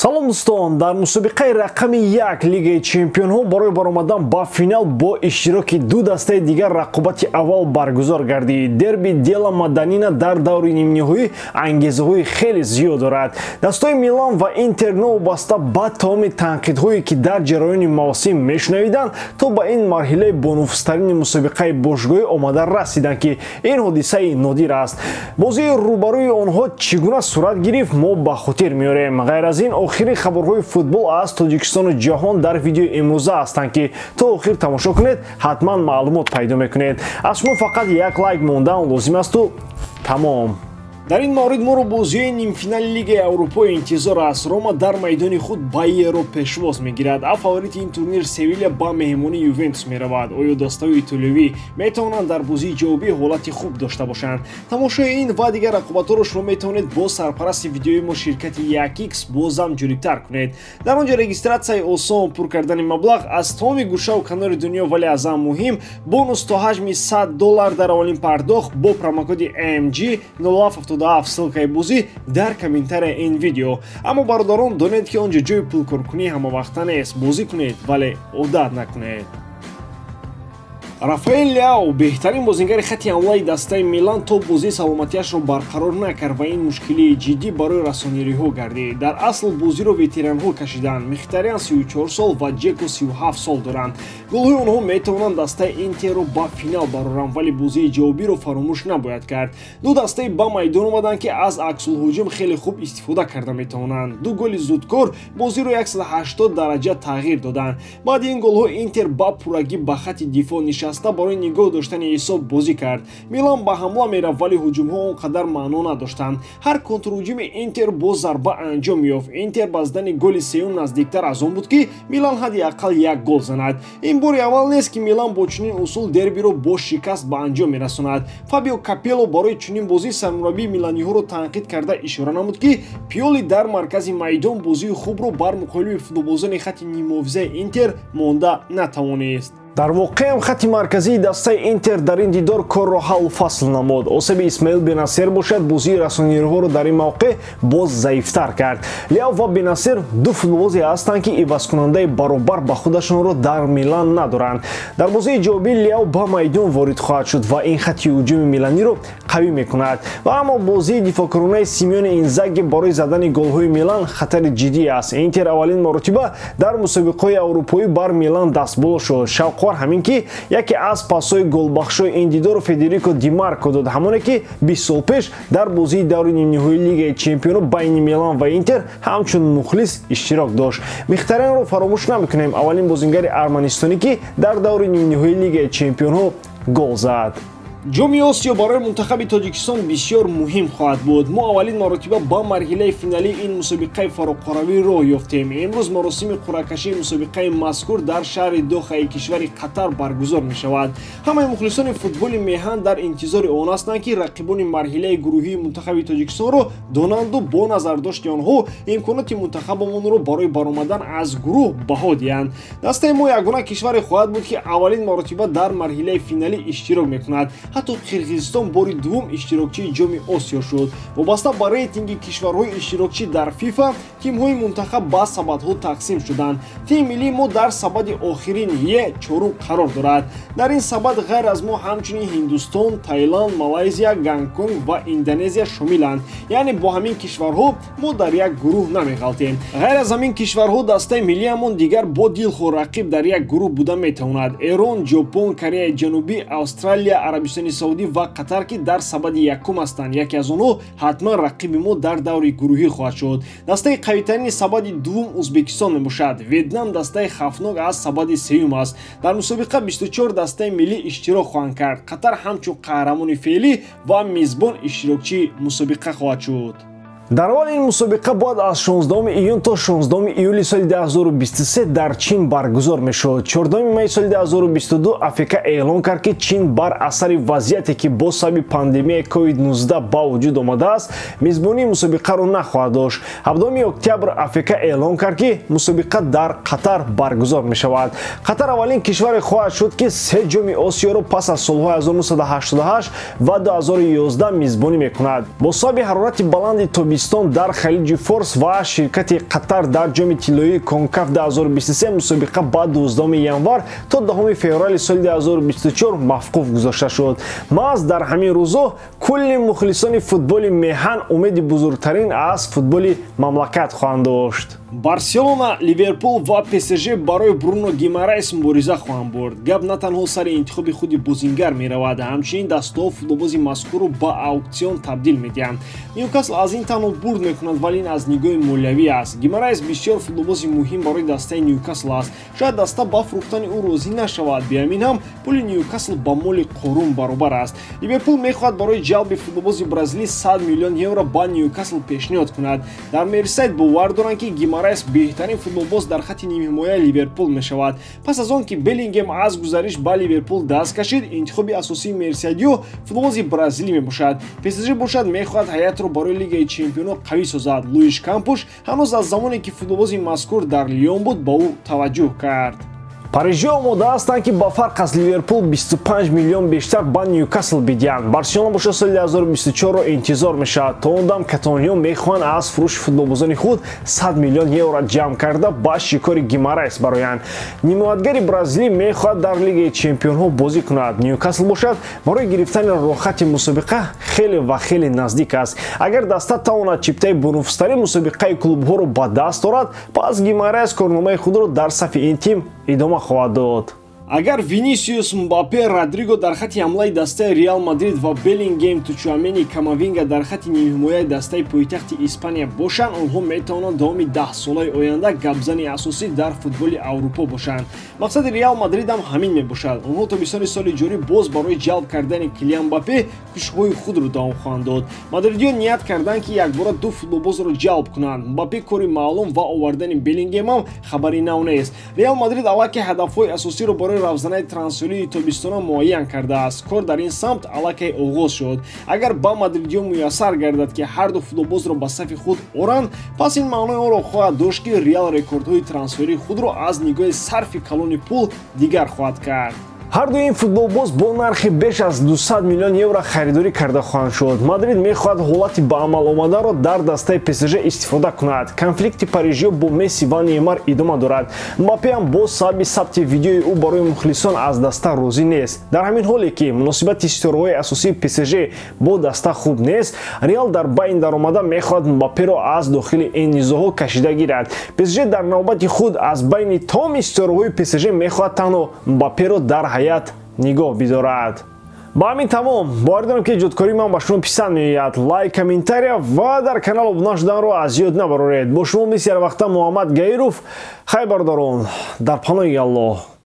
Салом дӯстон, дар мусобиқаи рақами 1 Лигаи Чемпионҳо барои баромадан ба финал бо иштироки ду дастаи дигар рақобати аввал баргузор гардид. Дерби Дела Маданина дар даври нимниҳоӣ ангезаҳои хеле зиёд дорад. Дастаи Милан ва Интер новобаста ба тамоми танқидҳое, ки дар ҷараёни мавсим мешунавиданд, то ба ин марҳилаи бонуфузтарини мусобиқаи бошгоҳӣ омада расиданд, ки ин ҳодисаи нодир аст. Бозии рӯбарӯи онҳо чӣ гуна сурат гирифт, мо ба хотир меорем. Ғайр аз ин, охири хабарҳои футбол аз Тоҷикистону ҷаҳон дар видеои имрӯза ҳастанд, ки то охир тамошо кунед, ҳатман маълумот пайдо мекунед. Аз шумо фақат як лайк мондан лозим асту тамом. Дар ин маврид моро бозиҳои нимфинали Лигаи Аврупо интизор аст. Рома дар майдони худ Байерро пешвоз мегирад, а фаворити ин турнир Севиля ба меҳмонии Ювентус меравад. Оё дастаҳои итолиёвӣ метавонанд дар бозии ҷавобӣ ҳолати хуб дошта бошанд? Тамошои ин ва дигар рақобатҳоро шумо метавонед бо сарпарасти видеои мо ширкати 1x бозам ҷолибтар кунед. Дар он ҷо регистратсияи осон, пур кардани маблағ аз тамоми гӯшаву канори дунё, вале аз ҳам муҳим бонус то ҳаҷми $100 дар аввалин пардохт бо промокоди MG 07 ссылкаи бозӣ дар комментария ин видео. Аммо бародарон, донед, ки он ҷо ҷои пулкоркунӣ ҳамавақта нест. Бозӣ кунед, вале одат накунед. Рафаэл Ляо, беҳтарин бозингари хати ҳамлаи дастаи Милан, то бозии саломатиашро барқарор накард ва ин мушкилии ҷиддӣ барои расонириҳо гардид. Дар асл бозиро ветеранҳо кашиданд. Мхитарян 34 сол ва Ҷеко 37 сол доранд. Голҳои онҳо метавонанд дастаи Интерро ба финал бароранд, вале бозии ҷавобиро фаромӯш набояд кард. Ду дастаи ба майдон омаданд, ки аз аксулҳуҷум хеле хуб истифода карда метавонанд. Ду голи зудкор бозиро 180 дараҷа тағйир доданд. Баъди ин голҳо Интер ба пуррагӣ ба хати дифоъ нишаст, барои нигоҳ доштани ҳисоб бозӣ кард. Милан ба ҳамла мерафт, вале ҳуҷумҳо он қадар маъно надоштанд. Ҳар контрҳуҷуми Интер бо зарба анҷом меёфт. Интер ба задани голи сеюм наздиктар аз он буд, ки Милан ҳадди ақал як гол занад. Ин бори аввал нест, ки Милан бо чунин усул дербиро бо шикаст ба анҷом мерасонад. Фабио Капелло барои чунин бозӣ сармураббии миланиҳоро танқид карда ишора намуд, ки Пиоли дар маркази майдон бозии хубро бар муқобили футболбозони хати ниммуҳофизаи Интер монда натавонист. Дар воқеам хати марказии дастаи Интер дар ин дидор корро ҳаллу фасл намуд. Осеби Исмаил Бенасер бошад, бозии расонириҳоро дар ин мавқеъ боз заифтар кард. Ляо ва Бенасер ду футболбозе ҳастанд, ки ивазкунандаи баробар ба худашонро дар Милан надоранд. Дар бозии ҷавобӣ Ляо ба майдон ворид хоҳад шуд ва ин хати ҳуҷуми миланиро қавӣ мекунад. Ва аммо бозии дифоъкуронаи Симеоне Инзаги барои задани голҳои Милан хатари ҷиддӣ аст. Интер аввалин маротиба дар мусобиқаҳои аврупоӣ бар Милан дастболо шуд. Шавқовар ҳамин, ки яке аз пасҳои голбахшои ин дидорро Федерико Димарко дод, ҳамоне ки 20 сол пеш дар бозии даври нимниҳоии Лигаи Чемпионо байни Милан ва Интер ҳамчун мухлис иштирок дошт. Мхитарянро фаромӯш намекунем, аввалин бозингари арманистонӣ, ки дар даври нимниҳоии Лигаи Чемпионҳо гол зад. Ҷоми Осиё барои мунтахаби Тоҷикистон бисёр муҳим хоҳад буд. Мо аввалин маротиба ба марҳилаи финалии ин мусобиқаи фароқоравӣ роҳ ёфтем. Имрӯз маросими қуръакашии мусобиқаи мазкур дар шаҳри Дохаи кишвари Қатар баргузор мешавад. Ҳамаи мухлисони футболи меҳан дар интизори он ҳастанд, ки рақибони марҳилаи гурӯҳии мунтахаби Тоҷикистонро донанду бо назардошти онҳо имконоти мунтахабамонро барои баромадан аз гурӯҳ баҳо диҳанд. Дастаи мо ягона кишваре хоҳад буд, ки аввалин маротиба дар марҳилаи финалӣ иштирок мекунад. Ҳатто Қирғизистон бори дуввум иштирокчии Ҷоми Осиё шуд. Вобаста ба рейтинги кишварҳои иштирокчӣ дар ФИФА, тимҳои мунтахаб ба сабадҳо тақсим шуданд. Тими миллии мо дар сабади охирин Е чорум қарор дорад. Дар ин сабад ғайр аз мо ҳамчунин Ҳиндустон, Таиланд, Малайзия, Гонконг ва Индонезия шомиланд. Яъне бо ҳамин кишварҳо мо дар як гурӯҳ намеғалтем. Ғайр аз ҳамин кишварҳо дастаи миллиамон дигар бо дилхоҳ рақиб дар як гурӯҳ буда метавонад: Эрон, Ҷопон, Кореяи Ҷанубӣ, Австралия, Арабистони Саудӣ ва Қатар, ки дар сабади якум ҳастанд. Яке аз онҳо ҳатман рақиби мо дар даври гурӯҳӣ хоҳад шуд. Дастаи қавитарини сабади дуввум Ӯзбекистон мебошад. Ветнам дастаи хавфнок аз сабади сеюм аст. Дар мусобиқа 24 дастаи миллӣ иштирок хоҳанд кард. Қатар ҳамчун қаҳрамони феълӣ ва мизбон иштирокчии мусобиқа хоҳад шуд. Дар аввали ин мусобиқа бояд аз 16 июн то 16 июли соли 2023 дар Чин баргузор мешуд. 14 майи соли 2022 АФК эълон кард, ки Чин бар асари вазъияте, ки бо сабаби пандемияи COVID-19 ба вуҷуд омадааст, мизбонии мусобиқаро нахоҳад дошт. 7 октябр АФК эълон кард, ки мусобиқа дар Қатар баргузор мешавад. Қатар аввалин кишваре хоҳад шуд, ки се ҷоми Осиёро пас аз солҳои 1988 ва 2011 мизбонӣ мекунад. Бо сабаби ҳарорати баланди тобистон Арабистон дар Халиҷи Форс ва ширкати Қатар дар ҷоми тиллоии Конкаф 2023 мусобиқа ба 12 январ то 10 феврали соли 2024 мавқуф гузошта шуд. Маҳз дар ҳамин рӯзо кулли мухлисони футболи меҳан умеди бузургтарин аз футболи мамлакат хоҳанд дошт. Барселона, Ливерпул ва ПСЖ барои Бруно Гимарайс мубориза хоҳанд бурд. Гап на танҳо сари интихоби худи бозингар меравад, ҳамчунин дастаҳо футболбози мазкурро ба ауксион табдил медиҳанд. Ньюкасл аз ин танҳо бурд мекунад, вале ин аз нигоҳи молиявӣ аст. Гимарайс бисёр футболбози муҳим барои дастаи Ньюкасл аст. Шояд даста ба фурӯхтани ӯ розӣ нашавад. Биамин ҳам пули Ньюкасл ба моли Қорун баробар аст. Ливерпул мехоҳад барои ҷалби футболбози бразилӣ 100 миллион евро ба Ньюкасл пешниҳод кунад. Дар Мерсайд бовар доранд, ки Гимарайс беҳтарин футболбоз дар хати нимҳимояи Ливерпул мешавад. Пас аз он ки Беллингем аз гузариш ба Ливерпул даст кашид, интихоби асосии мерсайдиё футболбози бразилӣ мебошад. ПСЖ бошад мехоҳад ҳайатро барои Лигаи чемпионҳо қавӣ созад. Луиш Кампуш ҳанӯз аз замоне ки футболбози мазкур дар Лион буд, ба ӯ таваҷҷӯҳ кард. Парижиҳо омода ҳастанд, ки ба фарқ аз Ливерпул 25 миллион бештар ба Ньюкасл бидиҳанд. Барселона бошад соли 2024-ро интизор мешавад. То он дам каталониҳо мехоҳанд аз фурӯши футболбозони худ 100 миллион евро ҷамъ карда ба шикори Гимарайс бароянд. Нимоятгари бразилӣ мехоҳад дар Лигаи чемпионҳо бозӣ кунад. Ньюкасл бошад барои гирифтани роҳхати мусобиқа хеле ва хеле наздик аст. Агар даста тавонад чиптаи бонуфузтарин мусобиқаи клубҳоро ба даст орад, пас Гимарайс корномаи худро дар сафи ин тим идома хоҳад дод. Агар Винисиус, Мбаппе, Родриго дар хати ҳамлаи дастаи Реал Мадрид ва Беллингем, Тучуамени, Камавинга дар хати нимҳимояи дастаи пойтахти Испания бошанд, онҳо метавонанд давоми 10 солаи оянда гапзани асосӣ дар футболи Аврупо бошанд. Мақсади Реал Мадрид ҳам ҳамин мебошад. Онҳо тобистони соли ҷорӣ боз барои ҷалб кардани Килиан Мбаппе кӯшишҳои худро давом хоҳанд дод. Мадридиён ният карданд, ки якбора ду футболбозро ҷалб кунанд. Мбаппе кори маълум ва овардани Беллингем ҳам хабари нав нест. Реал Мадрид аллакай ҳадафҳои асосиро барои равзанаи трансферии тобистона муайян кардааст. Кор дар ин самт аллакай оғоз шуд. Агар ба мадридиён муяссар гардад, ки ҳарду футболбозро ба сафи худ оранд, пас ин маънои онро хоҳад дошт, ки Реал рекордҳои трансферии худро аз нигоҳи сарфи калони пул дигар хоҳад кард. Ҳарду ин футболбоз бо нархи беш аз 200 миллион евро харидорӣ карда хоҳанд шуд. Мадрид мехоҳад ҳолати ба амал омадаро дар дастаи ПСЖ истифода кунад. Конфликти парижиё бо Месси ва Неймар идома дорад. Мбаппе ҳам бо сабаби сабти видеои ӯ барои мухлисон аз даста розӣ нест. Дар ҳамин ҳоле ки муносибати ситораҳои асосии ПСЖ бо даста хуб нест, Реал дар байн даромада мехоҳад Мбапперо аз дохили ин низоъҳо кашида гирад. ПСЖ дар навбати худ аз байни тамоми ситораҳои ПСЖ мехоҳад танҳо Мбапперо дар ҳайат нигоҳ бидорад. Ба ҳамин тамом. Боварӣ дорам, ки эҷодкории ман ба шумо писанд меояд. Лайк, комментария ва дар канал обуна шуданро аз ёд набароред. Бо шумо мисли ҳарвақта Муҳаммад Гаиров. Хайр, бародарон, дар паноҳи Аллоҳ.